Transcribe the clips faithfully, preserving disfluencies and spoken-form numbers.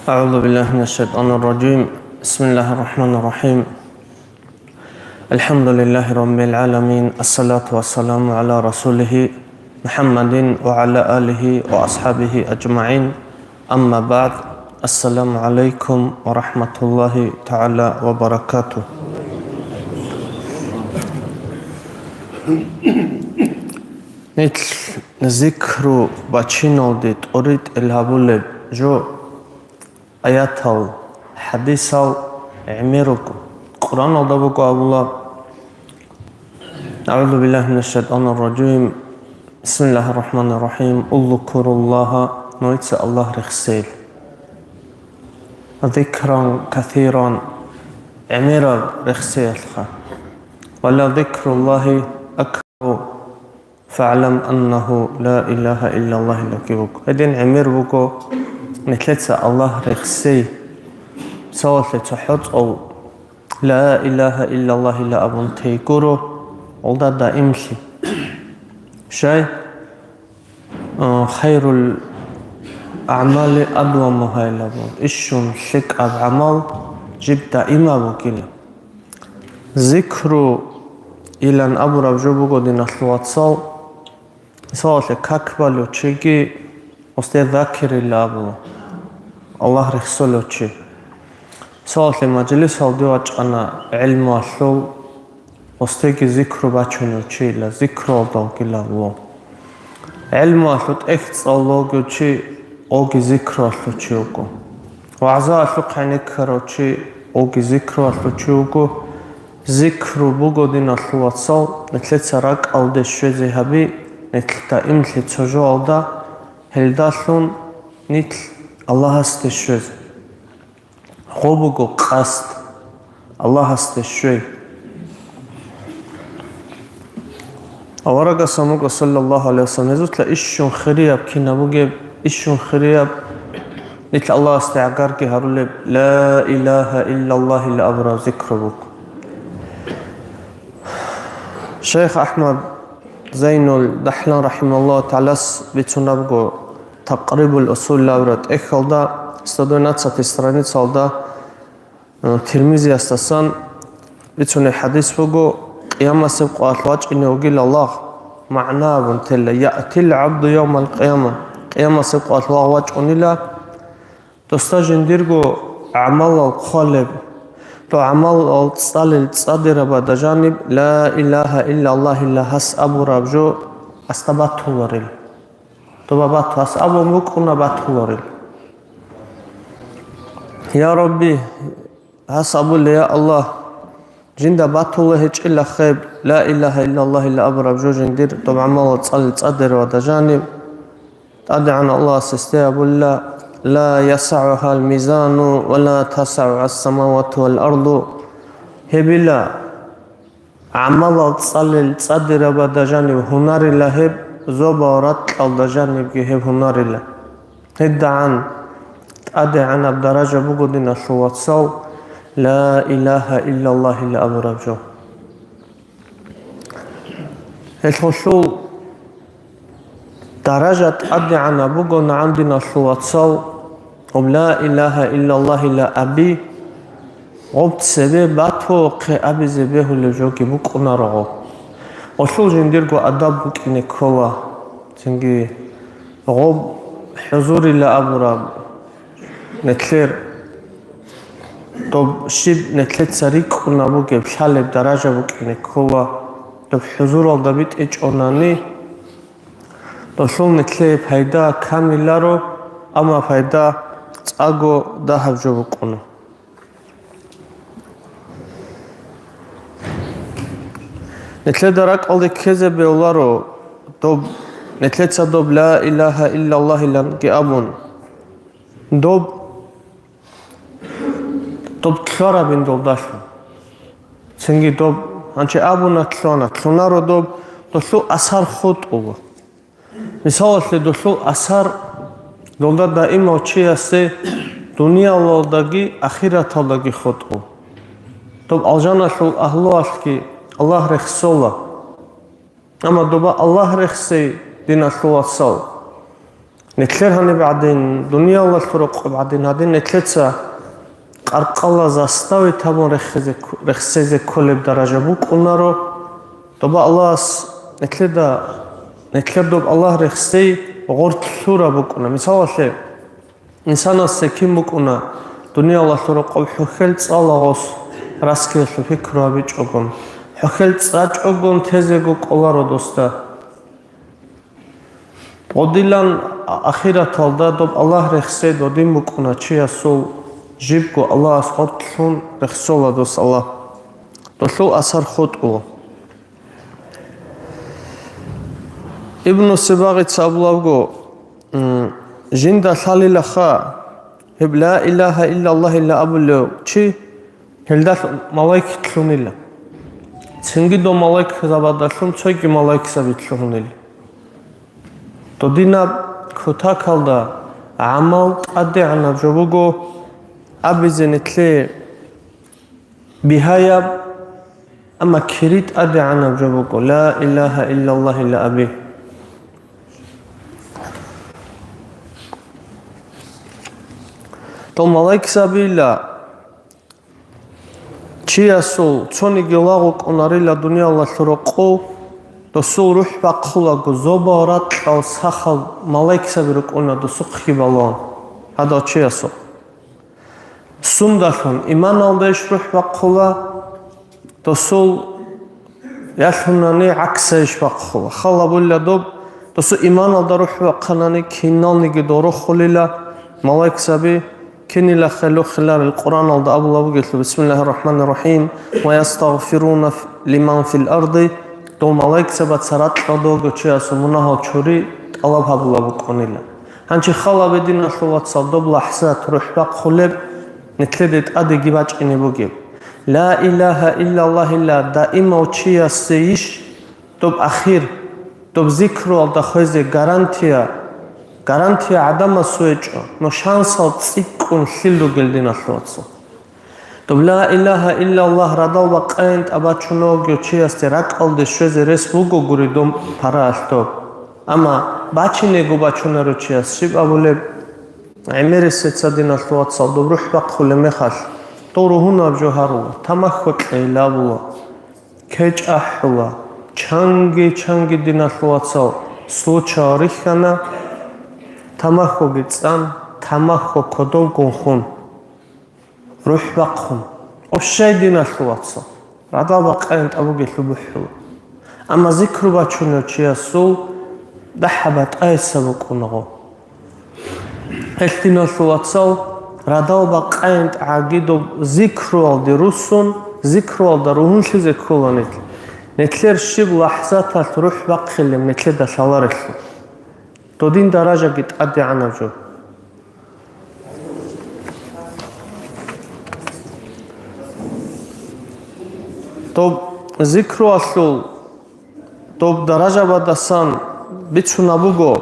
أعوذ بالله من الشيطان الرجيم. بسم الله الرحمن الرحيم. الحمد لله رب العالمين. الصلاة والسلام على رسوله محمد وعلى آله وأصحابه أجمعين. أما بعد. السلام عليكم ورحمة الله تعالى وبركاته. Нилъ зикру бачиналде тӀоритӀел гьабулеб жо аятал, хӀадисал гӀемер руго. Къуръаналда буго абула: أعوذ بالله من الشيطان الرجيم. بسم الله الرحمن الرحيم. اذكروا الله, нужеца Аллагь рехсейил. ذكرا كثيرا, гӀемераб рехсеялъха. ولذكر الله أكبر. فاعلم أنه لا إله إلا الله лъикӀаб буго. Гьедин гӀемер буго нилъеца Аллагь рехсей. Мисалалъе, цохӀо цӀов لا إله إلا الله ила абун тей гуро, гьелда даимлъи. Щай? Э, خير الأعمال أدومها ила абун. Ишшун лъикӀаб гӀамал жиб даимаб бугила. Зикру илан абураб жо буго, диналъул вацал, мисалалъе, как балев чиги, гьесде закирилла абула, Аллагь рехсолев чи. Мисалалъе, мажлисалде вачӀана гӀилмуялъул, гьесдеги зикру бачунев чи ила, зикруялда вугила абула. ГӀилмуялъул тӀехь цӀалулев чи, гьесги зикруялъул чи вуго. ВагӀзаялъухъ гӀенеккарав чи, гьесги зикруялъул чи вуго. Зикру буго, диналъул вацал, нилъеца ракӀалде щвезе гьаби, нилъ даимлъи цо жоялда, гьелдалъун нилъ Аллагьасде щвезе. Гъо буго къасд, Аллагьасде щвей. Аварагас амуго, саллаллагьу гӀалайгьи ва саллам, гьезулъа ишшун хирияб кинаб бугеб, ишшун хирияб, нилъ Аллагьасде гӀагарги гьарулеб, لا إله إلا الله ила абураб зикру буго. Шайх АхӀмад Зайнул ДахӀлан рахӀимагьуллагьу тагӀалас бицунеб буго, Такърибул Усул абураб тӀехьалда, сто двенадцатой страницалда, э, Тирмизиясдасан бицунеб хӀадис буго, къиямасеб къоялъ вачӀине вугила лагъ, магӀна абун тела: يأتي العبد يوم القيامة, къиямасеб къоялъ лагъ вачӀунила, досда жиндирго гӀамалал хъвалеб, дов гӀамалал цӀалел цӀадирабада жаниб لا إله إلا الله ила гьас абураб жо асда батуларил. Доба бату, гьас абун букӀуна батуларил. Я Рабби, гьас абулеб, я Аллагь, жинда батула гьечӀила хеб, ла илагьа иллаллагьила абураб жо жиндир доб гӀамалал цӀалел цӀадирабада жаниб. ТӀадегӀан Аллагьас гьесде абула, ла ясагӀугьал мизану ва ла тасагӀу ас-самавату вал арду. Гьебила гӀамалал цӀалел цӀадирабада жаниб гьунарила гьеб, зобал ракьалда жанибги гьеб гьунарила. ГьедигӀан тӀадегӀанаб даража буго, диналъул вацал, ла илагьа иллаллагьила абураб жо. Гьелъулъул даража тӀадегӀанаб буго, нагӀан, диналъул вацал, гьеб ла илагьа иллаллагьила аби, гьеб цебе батухъе абизе бегьулеб жоги букӀунаро гьеб. Гьелъул жиндирго адаб букӀине ккола, цинги гьеб хӀузурила абураб, нилъер доб щиб нилъеца рикӀкӀунеб бугеб лъалеб даража букӀине ккола, доб хӀузуралда битӀичӀонани, долъул нилъее пайда камиларо, амма пайда цӀакъго дагьаб жо букӀуна. Нилъеда ракӀалде ккезе бегьуларо доб, нилъеца доб ла илагьа иллаллагьиланги абун, доб Доб лъугьарабин долдалъун. Цинги доб гьанже абуна лъугьана, лъугьунаро доб, долъул асар хутӀула. Мисалалъе, долъул асар долда даимав чиясе дуниялалдаги ахираталдаги хутӀула. Доб алжаналъул агьлуялъги Аллагь рехсола. Амма доба Аллагь рехсей, диналъул вацал. Нилъер гьаниб гӀадин, дуниялалъул рокъоб гӀадин гьадин нилъеца къаркъала заставить гьабун рехсезе, рехсезе кколеб даража букӀунаро. Доба Аллагьас нилъеда, нилъер доб Аллагь рехсей гъорлъ лъураб букӀуна. Мисалалъе, Инсанасда кин букӀуна дуниялалъул рокъоб хӀухьел цӀала гъос раскиялъул пикру гьабичӀогун, хӀухьел цӀачӀогун тезего кӀоларо досда. Гъодилан ахираталда доб Аллагь рехсей додин букӀуна чиясул жибго Аллагьас гъорлъун рехсола дос Аллагь. Долъул асар хутӀула. Ибну Сибагъица абулабго, м, жинда лъалилаха, гьеб ла илагьа иллаллагьила абулев чи, гьелдалъ малаик лъунила. Цинги дов малаикзабадалъун цоги малаикзаби лъугьунила. Додинаб кутакалда гӀамал тӀадегӀанаб жо буго, абизе нилъее бигьаяб, амма кири тӀадегӀанаб жо буго, ла илагьа иллаллагьила аби. Дол малаикзабила чиясул цониги лагъу кӀунарила дуниялалъул рокъов, досул рухӀ бахъулаго зобал ракьал сахал малаикзаби рукӀуна досухъги балун гьадав чиясул. Сундалъун иманалдайищ рухӀ бахъула, досул ялъунани гӀаксайищ бахъула. Хал гьабула доб, досул иманалда рухӀ бахъанани киналниги дорохулила малаикзаби, кинила хӀалухъиларел Къуръаналда абула бугелъул, бисмиллагьир рахӀманир рахӀим, ва ястагъфируна лиман фил арди, дов малаикзабаца ракьалда вугев чиясул мунагьал чури тӀалаб гьабула букӀунила. Гьанже хал гьабе, диналъул вацал, доб лахӀзат рухӀ бахъулеб нилъеде тӀадеги бачӀине бугеб. Ла илагьа иллаллагьила даимав чиясейищ доб ахир, доб зикруялда хвезе гарантия, гарантия гӀадамасухъе гьечӀо, но шансал цӀикӀкӀун лъил ругел, диналъул вацал. Доб ла илагьа иллаллагь радал бакъайин тӀад бачунев вугев чиясде ракӀалде щвезе рес бугогури доб параялъ доб. Амма бачинего бачунаро чияс щиб абулеб? ГӀемерисеца, диналъул вацал, доб рухӀ бахъулеб мехалъ, дов ругьунаб жо гьарула, тамахьо кьейилабула, кечӀ ахӀула, чанги-чанги, диналъул вацал, случай рихьана, тамахьоги цӀан, тамахьо кодовгун хун. РухӀ бахъун. Ощай, диналъул вацал, радал бакъайин тӀабугелъул бухӀула. Амма зикру бачунев чиясул дагьаб батӀайса букӀунаго. Гьелъ, диналъул вацал, Радал бакъайин тӀагӀаги доб зикруалде руссун, зикруалда ругьунлъизе ккола нилъ. Нилъер щиб лахӀзаталъ рухӀ бахъилеб нилъеда лъаларелъул. Додин даражаги тӀадегӀанаб жо. Доб зикруалъул доб даражабадасан бицунаб буго.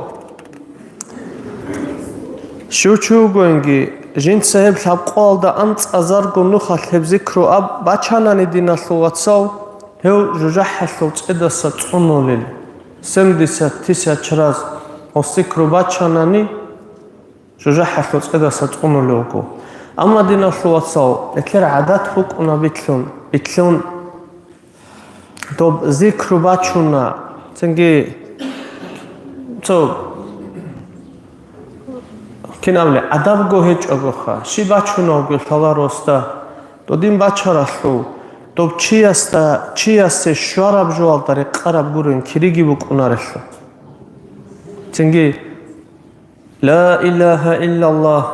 Щив чи вугоинги, жинца гьеб лъабкъоялда анцӀазарго нухалъ гьеб зикру аб бачанани, диналъул вацал, гьев жужахӀалъул цӀедаса цӀунулел, семьдесят тысяч раз гьес зикру бачанани, жужахӀалъул цӀедаса цӀунулев вуго. Амма, диналъул вацал, нилъер гӀадат букӀуна битлъун, битлъун доб зикру бачуна, цинги цо кинабли адабго гьечӀогоха, щиб бачунавги лъала росда, додин бачаралъул, доб чиясда, чиясе щвараб жоялда рекъараб гурин кириги букӀунарелъул. Цинги «Ла илагьа иллаллагь,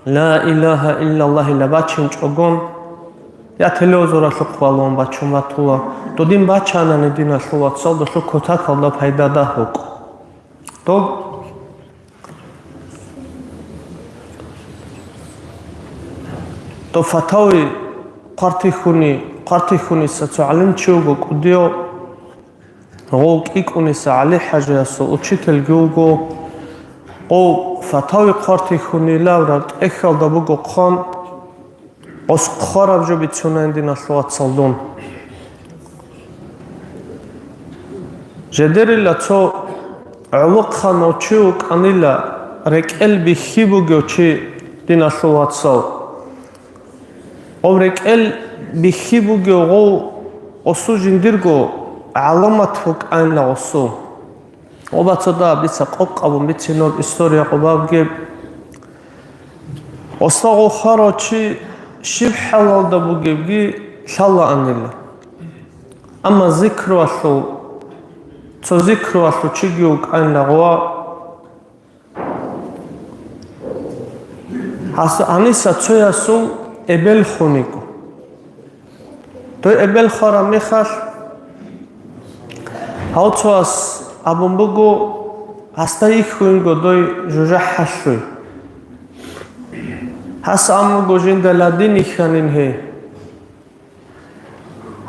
ла илагьа иллаллагь» ила бачинчӀогон, я телевизоралъухъ валун бачун батула, додин бачанани, диналъул вацал, долъул кутакалда пайда дагь букӀ. Доб, доб фатави хъвартихьуни, хъвартихьуниса цо гӀалимчи вуго кӀудияв, гъов КӀикӀуниса ГӀалихӀажиясул учительги вуго, гъов фатави хъвартихьунилавра тӀехьалда буго хъван, гъос хъвараб жо бицунайин, диналъул вацал, дун. Жедерила цо гӀолохъанав чи вукӀанила, рекӀел бихьи бугев чи, диналъул вацал. Гъов рекӀел бихьи бугев гъов, гъосул жиндирго гӀаламат букӀайнила гъосул. Гъоба цода дица къокъ абун бицинаб история гъобабги. Гъосда гъов хварав чи щиб хӀалалда бугебги лъалаанила. Амма зикруалъул, цо зикруалъул чиги вукӀайнила гъова. Гьас-, гьаниса цоясул эбел хун йиго. Дой эбел хвараб мехалъ, гьав цояс абун буго, гьасда йихьуйнго дой жужахӀалъуй. Гьас абун буго жинда: «Ладин йихьанин гьей».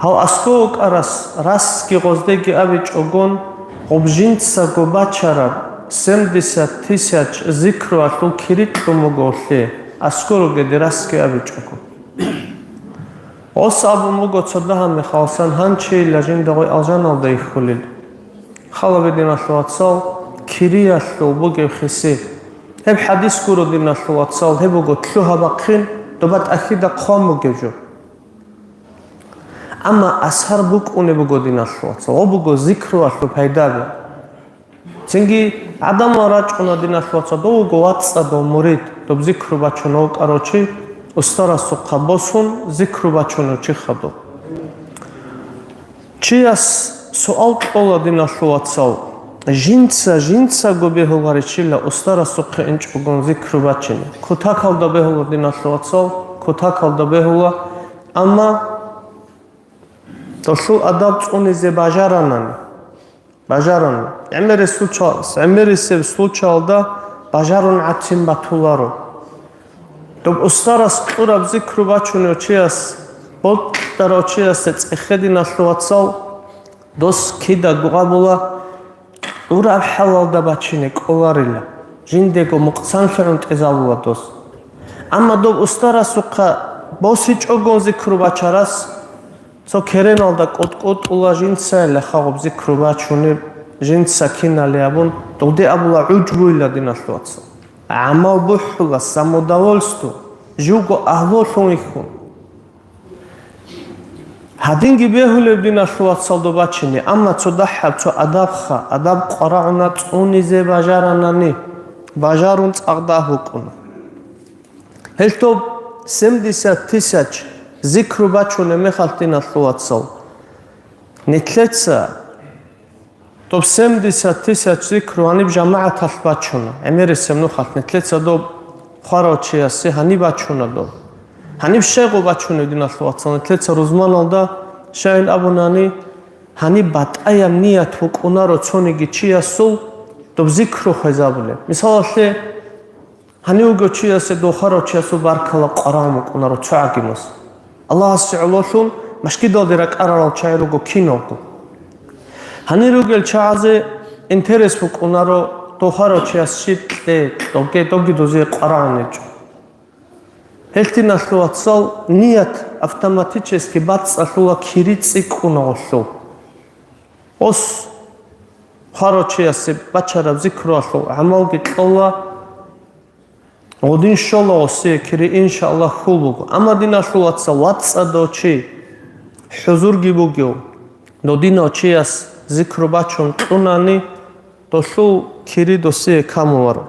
Гьав аскӀов вукӀарас расги гъоздеги абичӀогон, гъуб жинцаго бачараб семьдесят тысяч зикруалъул кири кьун буго гьелъе, аскӀов ругеде расги абичӀого. Гъос абун буго цо дагьаб мехалъ: «Гьанчейилла жинда гъой алжаналда йихьулел». Хал гьабе, диналъул вацал, кириялъул бугеб хиси. Гьеб хӀадис гуро, диналъул вацал, гьеб буго лъугьа-бахъин доба тӀахьида хъван бугеб жо. Амма асар букӀунеб буго, диналъул вацал, гъо буго зикруялъул пайдаби. Цинги гӀадамал рачӀуна, диналъул вацал, дов вуго вацӀцӀадав мурид, доб зикру бачун вукӀарав чи, устарасухъа босун, зикру бачунев чи хадуб. Чияс суал кьола, диналъул вацал, жинца, жинцаго бегьуларищила устарасухъе инчӀогон зикру бачине? Кутакалда бегьула, диналъул вацал, кутакалда бегьула, амма долъул адаб цӀунизе бажаранани, бажарани. ГӀемерис случа-, гӀемерисеб случаялда бажарун гӀадин батуларо. Доб устарас кьураб зикру бачунев чияс, бокьарав чиясде цӀехе, диналъул вацал, дос кидаго абула, кьураб хӀалалда бачине кӀоларила, жиндего мукъсанлъи гӀунтӀизабула дос. Амма доб устарасухъа босичӀогон зикру бачарас, цо кереналда кӀутӀ-кӀутӀула жинца лахагъуб зикру бачунеб, жинца кинали абун, дулде абула гӀуджбуйла, диналъул вацал. ГӀамал бухӀула, самодовольство, живго агьлулъун вихьун. Гьадинги бегьулеб, диналъул вацал, доб бачине, амма цо дагьаб, цо адабха, адаб къварагӀуна цӀунизе бажаранани, бажарун цӀакъ дагь букӀуна. Гьелъ доб семьдесят тысяч зикру бачунеб мехалъ, диналъул вацал, нилъеца доб семьдесят тысяч зикру гьаниб жамагӀаталъ бачуна, гӀемерисеб нухалъ нилъеца доб хварав чиясе гьаниб бачунаб доб. Гьаниб щайго бачунеб, диналъул вацал, нилъеца рузманалда щайин абунани, гьаниб батӀаяб ният букӀунаро цониги чиясул доб зикру хвезабулеб. Мисалалъе, гьанив вуго чиясе дов хварав чиясул баркала къварагӀун букӀунаро цо гӀагимас. Аллагьасе гӀололъун машгидалде ракӀарарал чагӀи руго киналго. Гьанир ругел чагӀазе интерес букӀунаро дов хварав чияс щиб кье, кьоге, доги дозие къварагӀун гьечӀо. Гьелъ, диналъул вацал, ният автоматически бацӀцӀалъула кири цӀикӀкӀуна гъолъул. Ос хварав чиясе бачараб зикруялъул гӀамалги кьола, гъодин щола гъосие кири, иншааллагь, хьул буго. Амма, диналъул вацал, вацӀцӀадав чи, хӀузурги бугев, додинав чияс зикру бачун кьунани, долъул кири досие камуларо.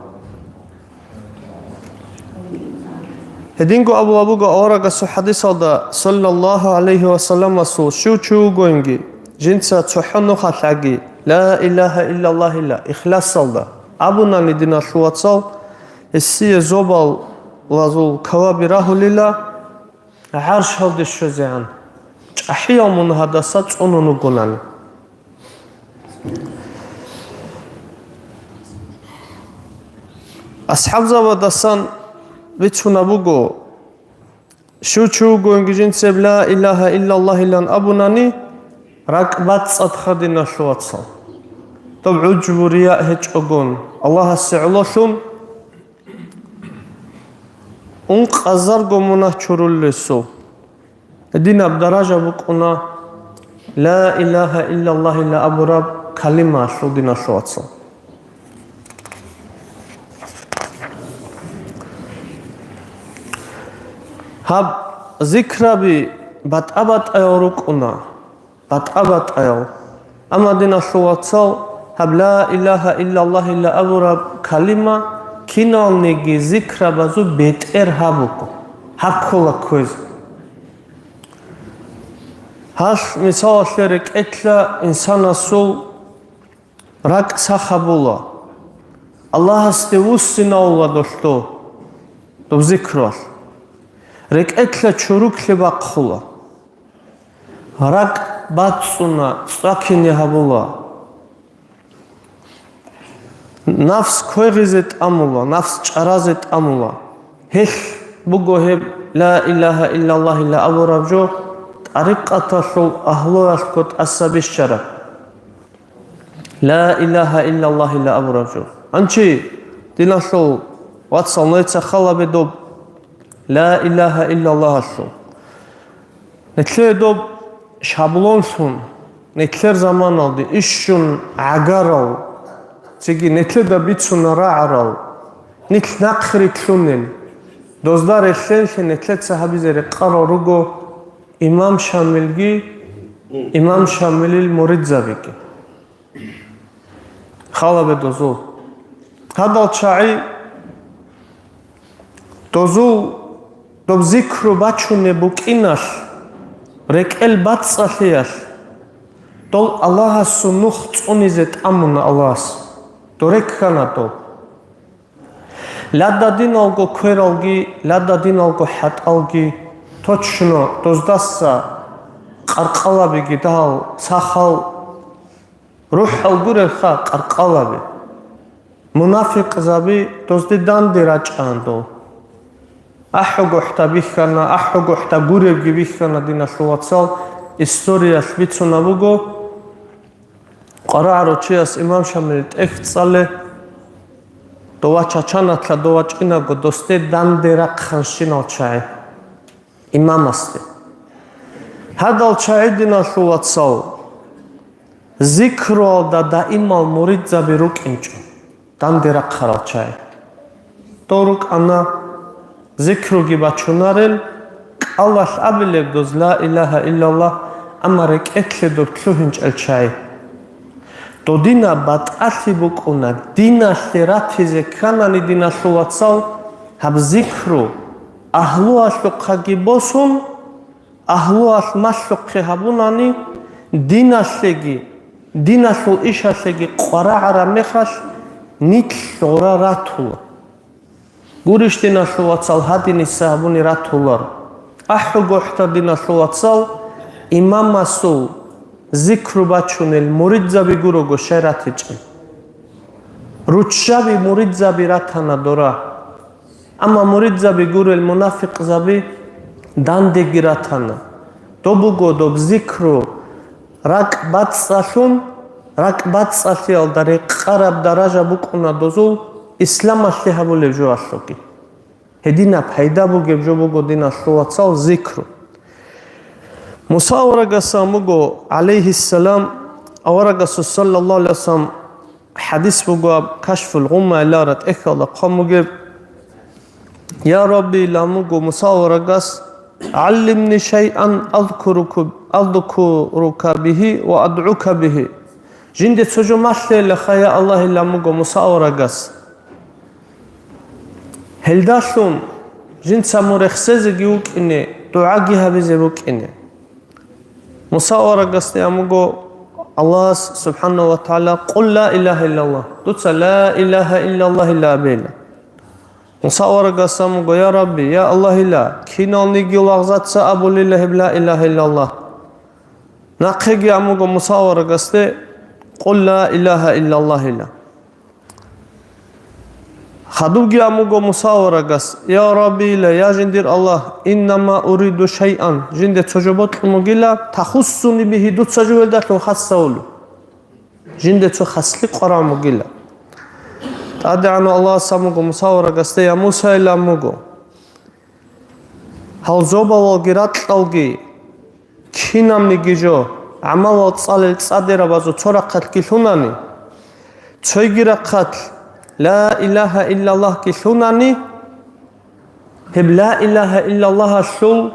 Гьединго абула буго аварагасул хадисалда, саллаллагьу гӀалайгьи ва салламасул, щив чи вугоинги, жинца цохӀо нухалъаги, «Ла илагьа иллаллагьила» ихласалда абунани, диналъул вацал, гьесие зобалазул каваби рагьулила, гӀаршалде щвезегӀан, чӀахӀиял мун гьадаса цӀунун вугонани. АсхӀабзабадасан бицунаб буго, щив чи вугоинги жинцеб «Ла илагьа иллаллагьилан» абунани, ракӀ бацӀцӀадха, диналъул вацал. Доб гӀуджбу, рияъ гьечӀогон, Аллагьасе гӀололъун, ункъазарго мунагь чурулел гьесул. Гьединаб даража букӀуна «Ла илагьа иллаллагьила» абураб калимаялъул, диналъул вацал. Гьаб зикраби батӀа-батӀаял рукӀуна, батӀа-батӀаял. Амма, диналъул вацал, гьаб «Ла илагьа иллаллагьила» абураб калима киналниги зикрабазул бетӀер гьаб буго, гьаб ккола кквезе. Гьалъ, мисалалъе, рекӀелъа инсанасул ракӀ сах гьабула, Аллагьасде вуссинавула долъул доб зикруялъ. РекӀелъа чуруклъи бахъула. РакӀ бацӀцӀуна, цӀакине гьабула. Нафс квегъизе тӀамула, нафс чӀаразе тӀамула. Гьелъ буго гьеб «Ла илагьа иллаллагьила» абураб жо, тӀарикъаталъул агьлуялъго тӀаса бищараб. «Ла илагьа иллаллагьила» абураб жо. Гьанчи, диналъул вацал, нужеца хал гьабе доб «Ла илагьа иллаллагьалъул». Нилъее доб шаблонлъун, нилъер заманалде ищун гӀагарал, цинги нилъеда бицуна рагӀарал, нилъ нахъе рилълъунел, дозда релълъенлъи нилъеца гьабизе рекъарал руго имам Шамилги, имам Шамилил муридзабиги. Хал гьабе дозул. Гьадал чагӀи дозул доб зикру бачунеб букӀиналъ, рекӀел бацӀцӀалъиялъ, дол Аллагьасул нух цӀунизе тӀамуна Аллагьас. Доре ккана дол. Лададиналго квералги, лададиналго хӀатӀалги, точно доздаса къаркъалабиги дагьал, сахал, рухӀал гурелха къаркъалаби. Мунафикъзаби дозде данде рачӀаан дол. АхӀугохӀда бихьана, ахӀугохӀда гуребги бихьана, диналъул вацал, историялъ бицунаб буго, къварагӀарав чияс имам Шамилил тӀехь цӀале, дова чачаналъа дова чӀинаго досде данде рахъанщинал чагӀи имамасде. Гьадал чагӀи, диналъул вацал, зикруялда даимал муридзаби рукӀинчӀо, данде рахъарал чагӀи. Дов рукӀана, зикруги бачунарел, кӀалалъ абилеб доз «Ла илагьа иллаллагь», амма рекӀелъе доб лъугьинчӀел чагӀи. Додина батӀалъи букӀуна, диналъе ратизе кканани, диналъул вацал, гьаб зикру агьлуялъухъаги босун, агьлуялъ малъухъе гьабунани, диналъеги, диналъул ишалъеги къварагӀараб мехалъ нилъ гъура ратула. Гурищ, диналъул вацал, гьадиниса гьабуни ратулар. АхӀу гохӀда, диналъул вацал, имамасул зикру бачунел муридзаби гурого щай ратичӀеб. Руччаби муридзаби ратана дора. Амма муридзаби гурел мунафикъзаби дандеги ратана. Доб буго доб зикру ракӀ бацӀцӀалъун, ракӀ бацӀцӀалъиялда рекъараб даража букӀуна дозул исламалъе гьабулеб жоалъуги. Гьединаб пайда бугеб жо буго, диналъул вацал, зикру. Муса аварагасан буго, гӀалайгьиссалам, аварагасул, саллаллагьу гӀалайгьи вассалам, хӀадис буго аб, Кашфул Гъумма илара тӀехьалда хъван бугеб: «Я Рабби, ламуго Муса аварагас, гӀаллимни шайъан азкурука, азкурука бигьи ва адгӀука бигьи». Жинде цо жо малъейилаха, я Аллагь, ламуго Муса аварагас. Гьелдалъун жинца мун рехсезеги вукӀине, дугӀаги гьабизе букӀине. Муса аварагасде амуго Аллагьас, субхӀанагьу ва тагӀала: «Къул ла илагьа иллаллагь», дуца ла илагьа иллаллагьила абейила. Муса аварагас амуго: «Я Рабби, я Аллагьила, киналниги лагъзаца абулила гьеб ла илагьа иллаллагь». Нахъеги амуго Муса аварагасде: «Къул ла илагьа иллаллагьила». Хадубги амуго Муса аварагас: «Я Раббила, я жиндир Аллагь, иннама уриду шайъан», жинде цо жо бокьун бугила, «тахуссуни бигьи», дуца жо гьелдалъун хасавулев. Жинде цо хаслъи къваран бугила. ТӀадегӀанав Аллагьас амуго Муса аварагасде: «Я Муса, илан буго. Гьал зобалалги ракьалги, кинабниги жо, гӀамалал цӀалел цӀадирабазул цо рахъалъги лъунани, цойги рахъалъ ла илагьа иллаллагьги лъунани, гьеб ла илагьа иллаллагьалъул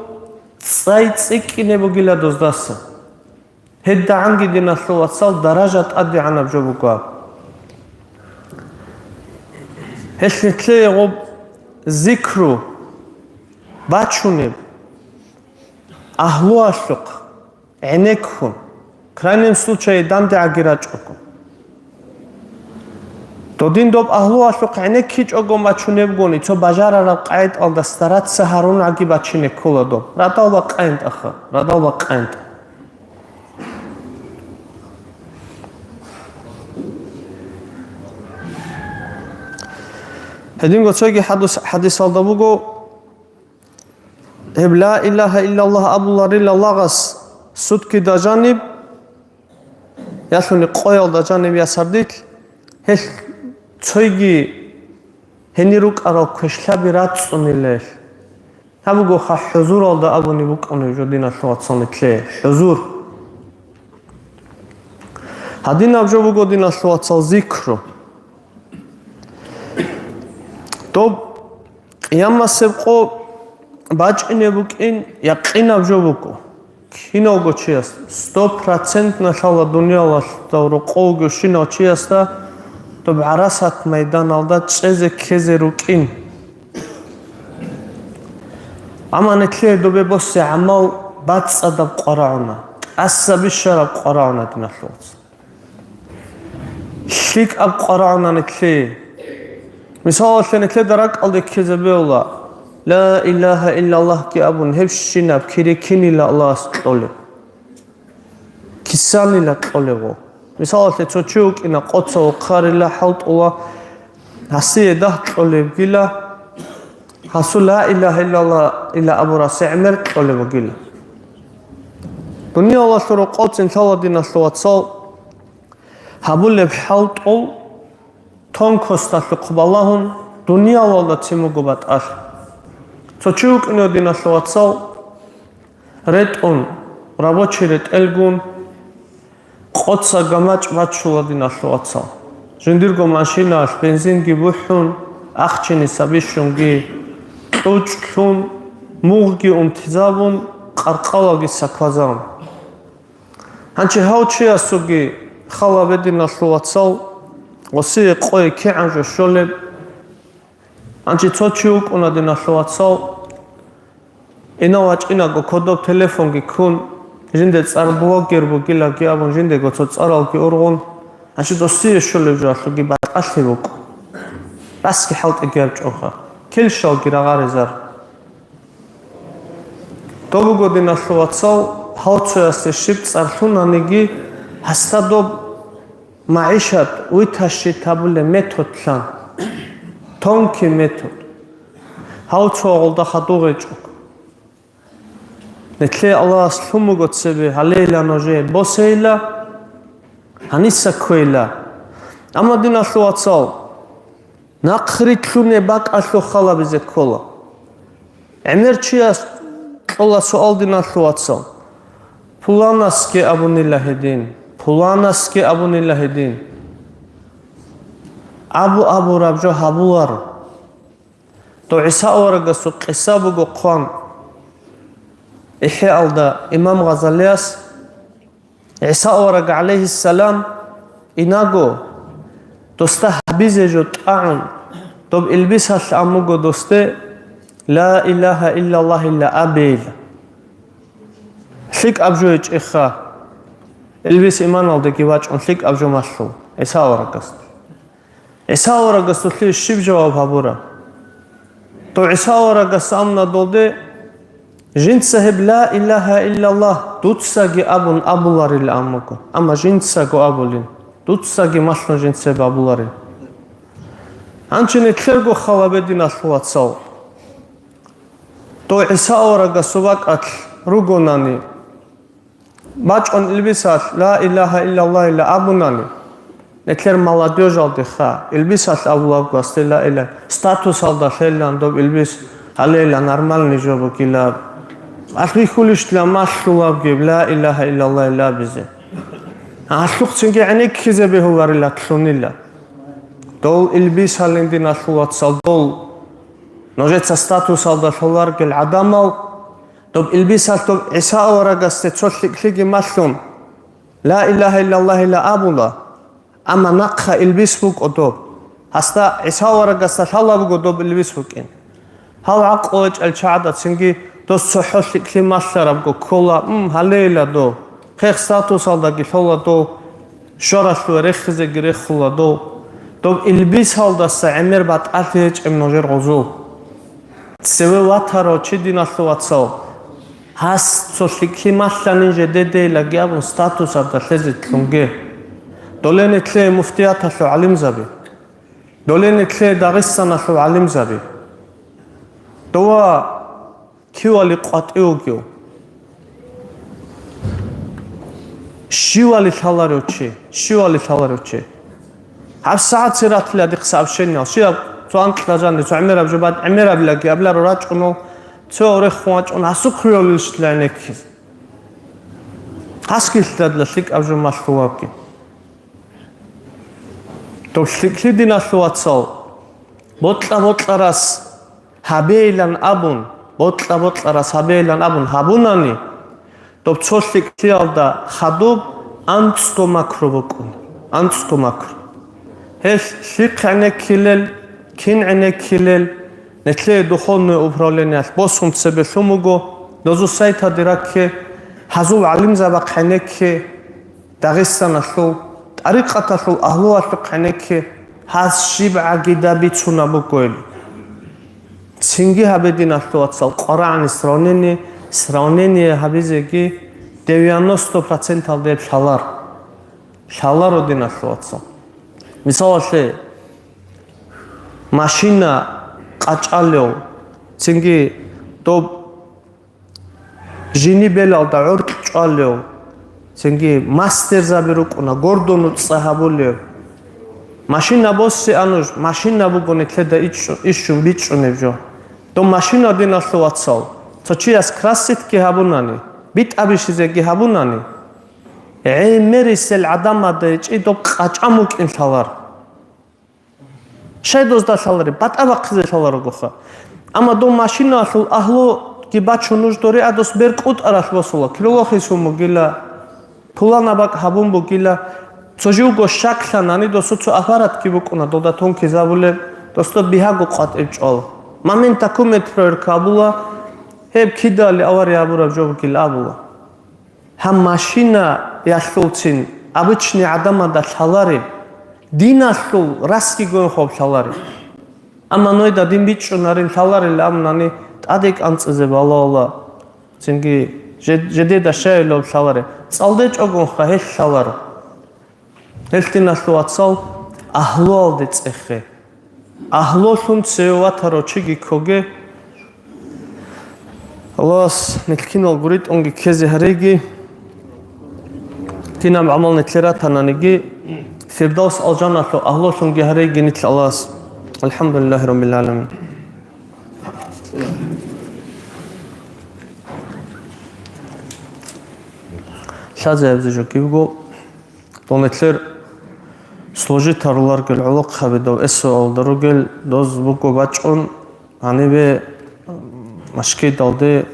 цӀай цӀикӀкӀине бугила доздаса». ГьедагӀанги, диналъул вацал, даража тӀадегӀанаб жо буго. Гьелъ нилъее гъоб зикру бачунеб агьлуялъухъ гӀенеккун, в крайнем случае, дандегӀаги рачӀого. Додин доб агьлуялъухъ гӀенеккичӀого бачунебгони, цо бажарараб къагӀидалда стараться гьарун гӀаги бачине ккола доб. Радал бакъайин тӀаха, радал бакъайин тӀа. Гьединго цоги хадус-, хадисалда буго, гьеб ла илагьа иллаллагь абуларила лагъас суткида жаниб, ялъуни къоялда жаниб я сардилъ, гьелъ цойги гьенир рукӀарал квешлъаби рацӀцӀунилел. Гьаб бугоха хӀузуралда абуни букӀунеб жо, диналъул вацал, нилъее. ХӀузур. Гьадинаб жо буго, диналъул вацал, зикру. Доб къиямасеб къо бачӀине букӀин якъинаб жо буго. Киналго чияс, сто процентно лъала дуниялалда рокъов вугевщинав чиясда доб гӀарасат майданалда чӀезе ккезе рукӀин. Амма нилъее добе босе гӀамал бацӀцӀадаб къварагӀуна, тӀаса бищараб къварагӀуна, диналъул вацал. ЛъикӀаб къварагӀуна нилъее. Мисалалъе, нилъеда ракӀалде ккезабеула, ла илагьа иллаллагьги абун, гьебщинаб кири кинила Аллагьас кьолеб. Кисанила кьолеб гъо. Мисалалъе, цо чи вукӀина, къоца вухъарила, хӀалтӀула, гьасие дагь кьолебгила, гьасул ла илагьа иллаллагь ила абурасе гӀемер кьолеб бугила. Дуниялалъул рокъовцин лъала, диналъул вацал, гьабулеб хӀалтӀул тонкосталъухъ балагьун дуниялалда цин буго батӀалъ. Цо чи вукӀине, диналъул вацал, ретӀун, рабочий ретӀелгун, къоца гамачӀ бачула, диналъул вацал. Жиндирго машинаялъ бензинги бухӀун, ахчиниса бищунги кьучӀ лъун, мугъги унтизабун, къаркъалаги саквазабун. Гьанчи гьав чиясулги хал гьабе, диналъул вацал, гъосие къое кигӀан жо щолеб. Гьанчи цо чи вукӀуна, диналъул вацал, инав вачӀинаго кодоб телефонги ккун, жинде цӀар блогер бугилаги абун, жиндего цо цӀаралги ургъун, гьанчи досие щолеб жоалъуги батӀалъи букӀун. Расги хӀалтӀиги гьаб чӀунха. хилщалги рагъаризар. Доб буго, диналъул вацал, гьав цоясде щиб цӀар лъунаниги, гьасда доб магӀишат вытащить гьабулеб методлъан, тонкий метод. Гьав цо гъолда хадув гьечӀо. Нилъее Аллагьас лъун буго цебе, гьалейила нужее босейила, гьаниса кквейила. Амма, диналъул вацал, нахърилълъуне бакӀалъухъ халабизе ккола. ГӀемер чияс кьола суал, диналъул вацал: «Пуланасги абунила гьедин, пуланасги абунила гьедин». Абу-абураб жо гьабуларо. Дов ГӀиса аварагасул къиса буго хъван ИхӀяалда имам Гъазалияс. ГӀиса авараг, гӀалайгьиссалам, инаго досда гьабизе жо тӀагӀун, доб илбисалъ ан буго досде: «Ла илагьа иллаллагьила абейила». ЛъикӀаб жо гьечӀеха, илбис иманалдеги вачӀун лъикӀаб жо малъул ГӀиса аварагасда. ГӀиса аварагасулъе щиб жаваб гьабураб? То ГӀиса аварагас амна долде, жинца гьеб «Ла илагьа иллаллагь» дуцаги абун абуларилан буго, амма жинцаго абулин, дуцаги малъун жинца гьеб абуларин. Гьанчи нилъерго халабе, диналъул вацал. То ГӀиса аварагасул бакӀалъ ругонани, бачӀун илбисалъ «Ла илагьа иллаллагьила» абунани, нилъер молодёжалдеха, илбисалъ абулаб гасде «Ла илагьа», статусалда лъелилан доб илбис, гьалейила нормальный жо бугилаб. Алъ бихьулищила малъулабги «Ла илагьа иллаллагьила» абизе. Алъухъцинги гӀенеккизе бегьуларила лъунила. Дол илбисалин, диналъул вацал, дол нужеца статусалда лъоларгел гӀадамал, доб илбисалъ доб ГӀиса аварагасде цо лъикӀлъиги малъун, «Ла илагьа иллаллагьила» абула, амма нахъа илбис букӀо доб. Гьасда ГӀиса аварагасда лъала буго доб илбис букӀин. Гьав гӀакълу гьечӀел чагӀада цинги дос цохӀо лъикӀлъи малъарабго ккола, м, гьалейила дов. Хех статусалдаги лъола дов, щваралъуве рехизеги рехула дов. Доб илбисалдаса гӀемер батӀалъи гьечӀеб нужер гъузул. Цеве ватарав чи, диналъул вацал, гьас цо лъикӀлъи малъанин жедедейлаги абун статусалда лъезе лъунге. Доле нилъее муфтияталъул гӀалимзаби. Доле нилъее Дагъистаналъул гӀалимзаби. Дова кивали къватӀив вугев? Щивали лъаларев чи, щивали лъаларев чи. ГьабсагӀат цератила дихъ сообщение, щибаб цо анкьа жанир, цо гӀемераб жо бад гӀемерабилаги абларо рачӀунал, цо орехун вачӀун гьасухъ виялищила гӀенеккиз. Гьасги лъадла лъикӀаб жо малъулабги. Доб лъикӀлъи, диналъул вацал, бокьа-бокьарас гьабейилан абун, бокьа-бокьарас гьабейилан абун гьабунани, доб цо лъикӀлъиялда хадуб анцӀго макру букӀун, анцӀго макру. Гьелъ лъихъ гӀенеккилел, кин гӀенеккилел, нилъее духовное управлениялъ босун цебе лъун буго, дозу сайтаде ракке, гьазул гӀалимзабахъ гӀенекке, Дагъистаналъул, тӀарикъаталъул агьлуялъухъ гӀенекке, гьас щиб гӀагида бицунаб бугойил. Цинги гьабе, диналъул вацал, къварагӀани сравнение, сравнение гьабизеги девяносто проценталде лъалар. Лъаларо, диналъул вацал. Мисалалъе, машина къачӀалев, цинги доб жини белалда гӀоркь чӀвалев, цинги мастерзаби рукӀуна, гордону цӀа гьабулев. Машина боссе ануш, машина буго нилъеда ичӀу-, ищун бичӀчӀунеб жо. Доб машина, диналъул вацал, цо чияс краситги гьабунани, битӀа бищизеги гьабунани, гӀемерисел гӀадамада гьечӀи доб къачӀан букӀин лъалар. Щай дозда лъалареб? БатӀа бахъизе лъаларогоха. Амма дов машиналъул агьлуги бачун нуж доре а дос бер кӀутӀаралъ босула, киролахисун бугила, пулана бакӀ гьабун бугила, цо живго щаклъанани досу цо аппаратги букӀуна, дода тонкизабулеб, досда бигьаго къватӀиб чӀвала. Моментаккун медпроверка абула, гьеб кидали авария гьабураб жо бугила абула. Гьаб машинаялъулцин обычный гӀадамада лъалареб, диналъул расги гвенхъаб лъалареб. Амма нойда дин бичӀчӀунарин лъаларел амнани тӀаде кӀанцӀизе балагьула. Цинги жед-, жедеда щайилав лъаларе. ЦӀалде чӀогонха гьел лъаларо. Гьелъ диналъул вацал агьлуялде цӀехе. Агьлулъун цеве ватарав чиги ккоге. Аллагьас нилъ кинал гуритӀунги ккезе гьареги, кинаб гӀамал нилъер ратананиги, Фирдавс алжаналъул агьлулъунги гьареги нилъ Аллагьас. АлхӀамдулиллагьи раббил гӀаламин. Лъазе гьабизе жо кибго, дол нилъер служитаруларгел гӀолохъаби дов эсоалда ругел доз буго бачӀун, гьанибе машгидалде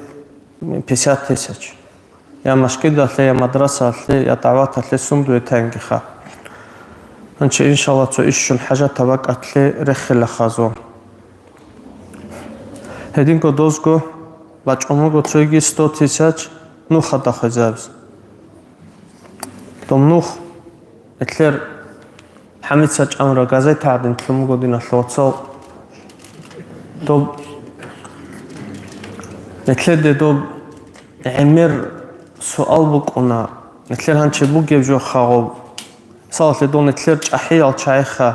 пятьдесят тысяч. Я машгидалъе, я мадрасаялъе, я дагӀваталъе сунду гьетаингиха. Гьанчи, иншалла, цо ишшун хӀажатаб бакӀалъе реххила хазу. Гьединго дозго бачӀун буго цойги сто тысяч нухада хвезабизе. Дом нух, нилъер ХӀамица чӀамра газета гӀадин лъун буго диналъул вацал. Доб, нилъеде доб гӀемер суал букӀуна, нилъер гьанчи бугеб жо хагъуб. Мисалалъе, дол нилъер чӀахӀиял чагӀиха,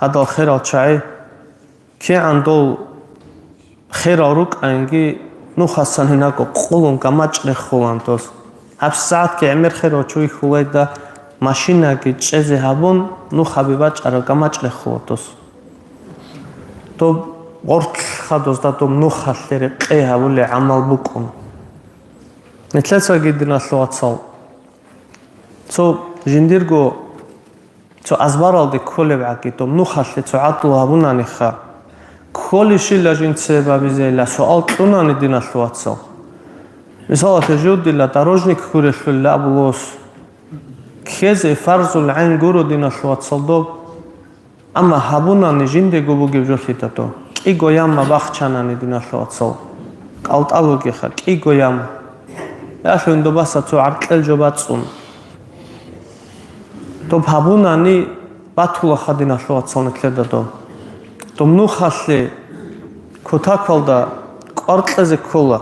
гьадал херал чагӀи. КигӀан дол херал рукӀаинги, нухасан гьинаго къулун гамачӀ рехулан дос. ГьабсагӀатги гӀемер херав чи вихьулайда, машинаги чӀезе гьабун, нухаби бачӀараб гамачӀ рехула дос. Доб гъортлъха дозда доб нухалъе рекъей гьабулей гӀамал букӀун. Нилъецаги, диналъул вацал, цо жиндирго Цо азбаралде кколеб гӀаги, доб нухалъе цо гӀадлу гьабунаниха, кколищила жинце гьабизейила суал кьунани, диналъул вацал. Мисалалъе, жудила дорожник хьурелъулила абулос, ккезе фарзул гӀайн гуро, диналъул вацал, доб. Амма гьабунани жиндего бугеб жолъидадо, кӀиго яма бахчанани, диналъул вацал, кӀалтӀа бугеха, кӀиго яма. Ялъундубаса цо гӀаркьел жо бацӀцӀун. Доб гьабунани батулаха, диналъул вацал, нилъеда доб. Доб нухалъе кутакалда кӀвар кьезе ккола.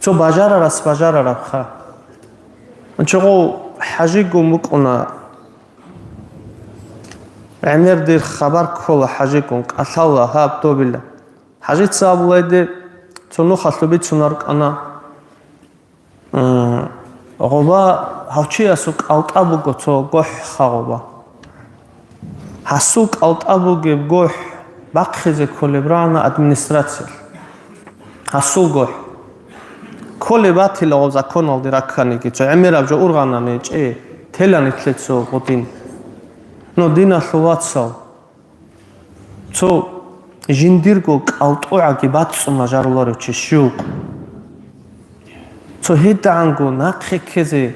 Цо бажарарас бажарарабха. Анчагъов хӀажигун букӀуна, гӀемер дир хабар ккола хӀажигун, кӀалъала гьаб добила. ХӀажица абулайде, цо нухалъу бицунар кӀана. М, гъоба гьав чиясул кӀалтӀа буго цо гохӀха гъоба. Гьасул кӀалтӀа бугеб гохӀ бахъизе кколеб рагӀана администрациялъ. Гьасул гохӀ. Кколеб батила гъоб законалде ракканиги, цо гӀемераб жо ургъанани чӀей, тела нилъе цо гъудин. Ну, диналъул вацал, Цо жиндирго кӀалтӀугӀаги бацӀцӀуна жаруларев чи щивго. Цо гьедагӀанго нахъе ккезе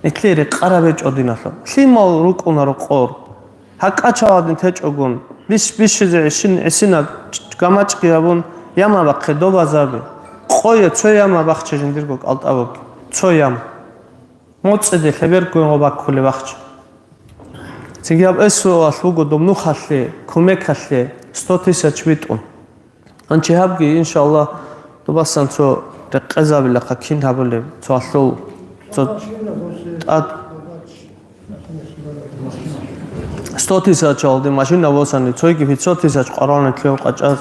нилъее рекъараб гьечӀо, диналъул. Лъимал рукӀунаро къор. ГьакӀачагъадин течӀогун, бищ-, бищизе гӀисин-, гӀисинаб гамачӀги гьабун, яма бахъе добазаби. Къое цо яма бахча жиндирго кӀалтӀа буги. Цо яма. МоцӀиде лъеберго гъо баккулеб бахча. Цинги гьаб эсоалъ вуго доб нухалъе, кумекалъе сто тысяч витӀун. Анчи гьабги, иншалла, дубасан цо рекъезабилахъа кин гьабулеб, цо алъул, цо тӀад. Сто тысячалде машина босани, цойги пятьсот тысяч къварални лъугьав къачӀаз.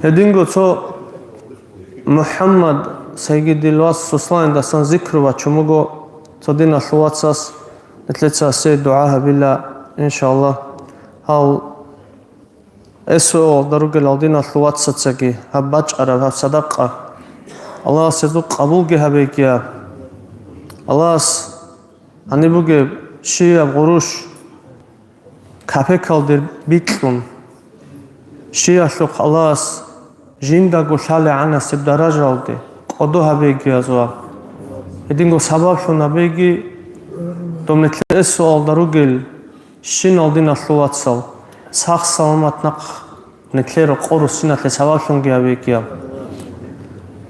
Гьединго цо МухӀаммад, Сайгидил вас Сосланиндасан зикру бачун буго, цо диналъул вацас, нилъеца гьесие дугӀа гьабила, иншалла. Гьал эсоалда ругел гьал диналъул вацацаги гьаб бачӀараб гьаб садакъа Аллагьас гьезул къабулги гьабеги гьаб. Аллагьас гьаниб бугеб щияб гъуруш капекалде бикьун, щиялъухъ Аллагьас жиндаго лъалегӀанасеб даражалде кӀодо гьабеги гьазва. Гьединго сабаблъун гьабеги, доб нилъер эсоалда ругел щинал диналъул вацал, сах-саламат нахъ нилъер рокъор руссиналъе сабаблъунги гьабеги гьаб.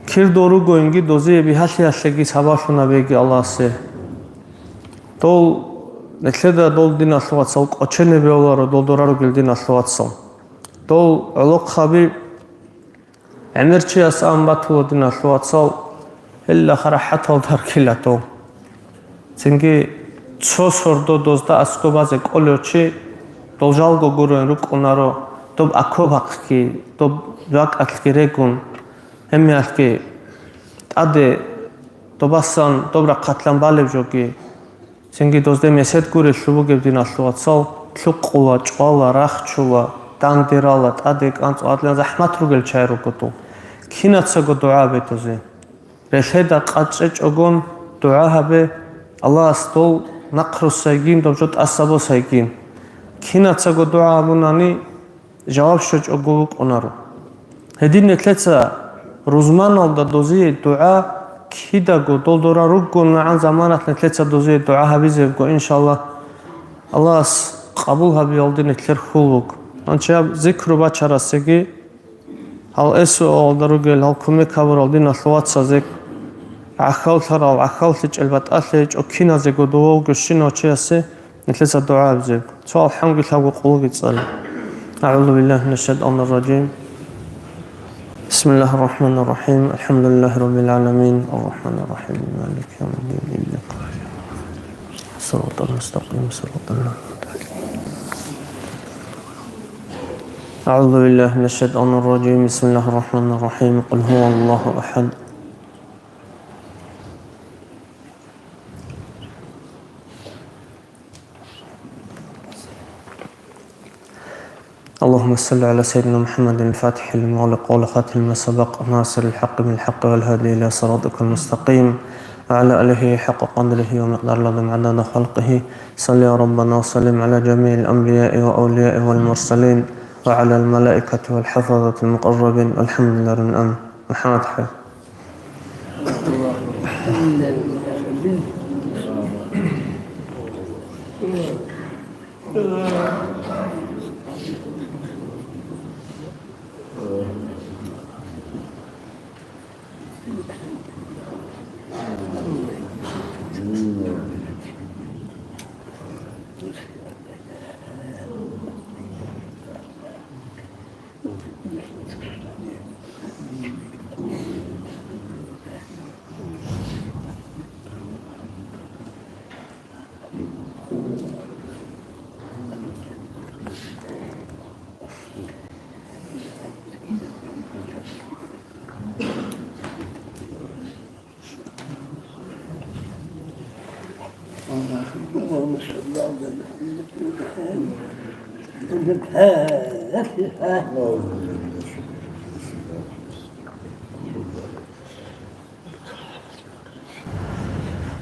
Кир дол ругоинги дозие бигьалъиялъеги сабаблъун гьабеги Аллагьасе. Дол Нилъеда дол, диналъул вацал, кӀочене бегьуларо дол дора ругел, диналъул вацал. Дол гӀолохъаби гӀемер чияс ан батула, диналъул вацал, гьелда хъа рахӀаталда рукӀила дол. Цинги цо сордо дозда аскӀоб базе кӀолев чи дол жалго гуревин рукӀунаро, доб акоб гьахъги, доб бакӀалъги регун, гьебмехалъги тӀаде добасан доб рахъалъан балеб жоги. Цинги дозде месед гурелъул бугеб, диналъул вацал, лъукъула, чӀвала, рахчула, дандерала, тӀаде кӀанцӀула, гьадинан захӀмат ругел чагӀи руго дол. Кинацаго дугӀа гьабе дозе. Релъеда къачӀечӀогон дугӀа гьабе, Аллагьас дол нахърусайгин, доб жо тӀаса босайгин. Кинацаго дугӀа гьабунани, жаваб щвечӀого вукӀунаро. Гьедин нилъеца рузманалда дозие дугӀа кидаго, дол дора ругогун магӀан заманалъ нилъеца дозие дугӀа гьабизебго, иншаллагь, Аллагьас къабул гьабиялде нилъер хьул буго. Гьанчи гьаб зикру бачарасеги, гьал эсуалда ругел, гьал кумек гьабурал диналъул вацазе, гӀахьаллъарал, гӀахьаллъичӀел батӀалъи гьечӀо киназего дова вугевщинав чиясе, нилъеца дугӀа гьабизеб. Цо алхӀамги лъабго къулги цӀале. أعوذ بالله من الشيطان الرجيم. بسم الله الرحمن الرحيم. الحمد لله رب العالمين. الرحمن الرحيم. مالك يوم الدين. إياك نعبد. صراط المستقيم. صراط الذين أنعمت عليهم. أعوذ بالله من الشيطان الرجيم. بسم الله الرحمن الرحيم. قل هو الله أحد. اللهم صل على سيدنا محمد الفاتح لما أغلق والخاتم لما سبق ناصر الحق بالحق والهادي إلى صراطك المستقيم وعلى آله حق قدره ومقداره العظيم عدد خلقه. صل يا ربنا وسلم على جميع الأنبياء وأولياء والمرسلين وعلى الملائكة والحفظة المقربين. الحمد لله رب العالمين. محمد حي.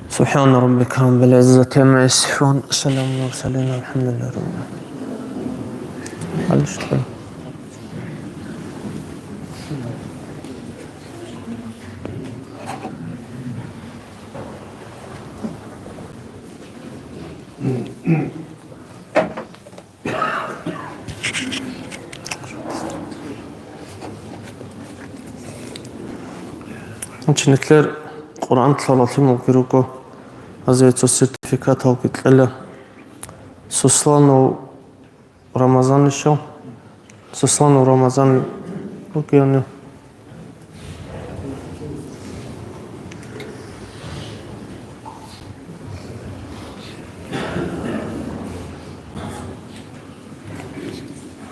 سبحان ربك رب العزة عما يصفون. سلام على المرسلين. الحمد لله رب العالمين. معلش شوية. Гьанчи нилъер Къуръан лъалаллъи мулги руго, гьазие цо сертификаталги кьела. Сосланов Рамазан ишав? Сосланов Рамазан вугевни?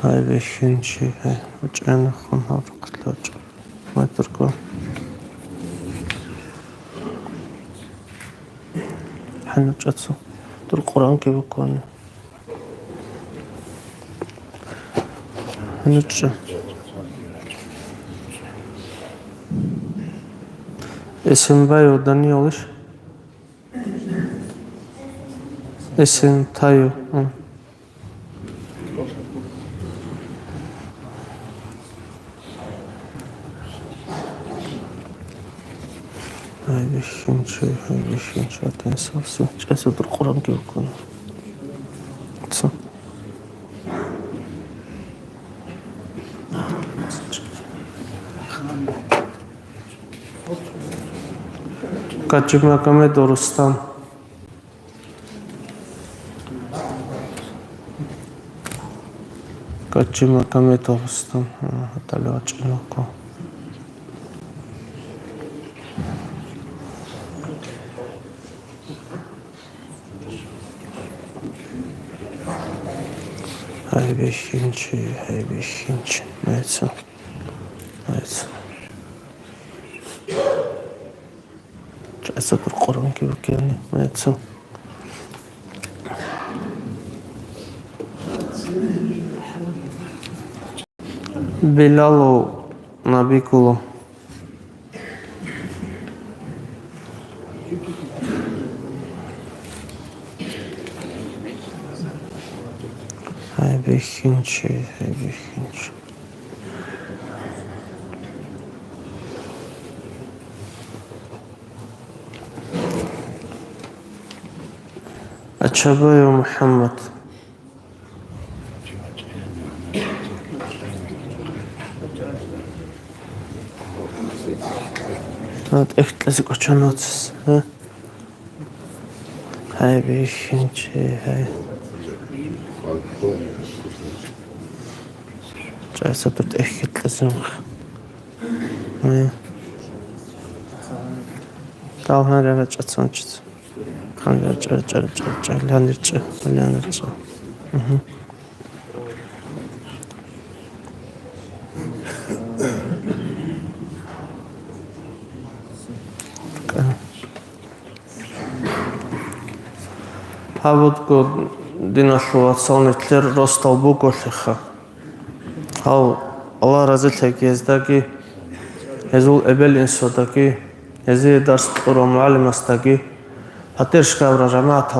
Гьай, бихьинчи, гьай, вачӀана хун гьаврухъ лъачӀо. Май турко. ХӀанурчӀа цо. Дур Къуръанги буквально. ХӀанурчӀа. Эсенбаев Даниялищ? Эсентаю. А. Гьай, бихьинчи, гьай, бихьинчи, атенсалси. ЧӀесадур Къуръанги буквально. Цо. Гаджимагомедов Рустам. Качи Магомедов Рустам, а, гьатӀалев вачӀинавго. Гьай бихьинчи, гьай бихьинчи. Нуца. Нуца. ЧӀасабур Къуранги букӀани, мецо. Билалу набикулу. Гьай бихьинчи, гьай бихьинчи. Ачабаев МухӀаммад. А, тӀехь кьезе кӀочон вацас, а? Гьай, бихьинчи, гьай. ЧӀасабур тӀехь кьезе. Гьай. Дал гьанре рачӀа цончица. Гьанре рачӀа, рачӀа, рачӀа, рачӀа, ланирчӀа, ланирчӀа. Мгм. Гьаб буго, диналъул вацал, нилъер росдал буголъиха. Гьав, Аллагь разилъаги гьездаги, гьезул эбел-инсудаги, гьезие дарс кьурав мугӀалимасдаги, гьатӀиршгабра жамагӀатал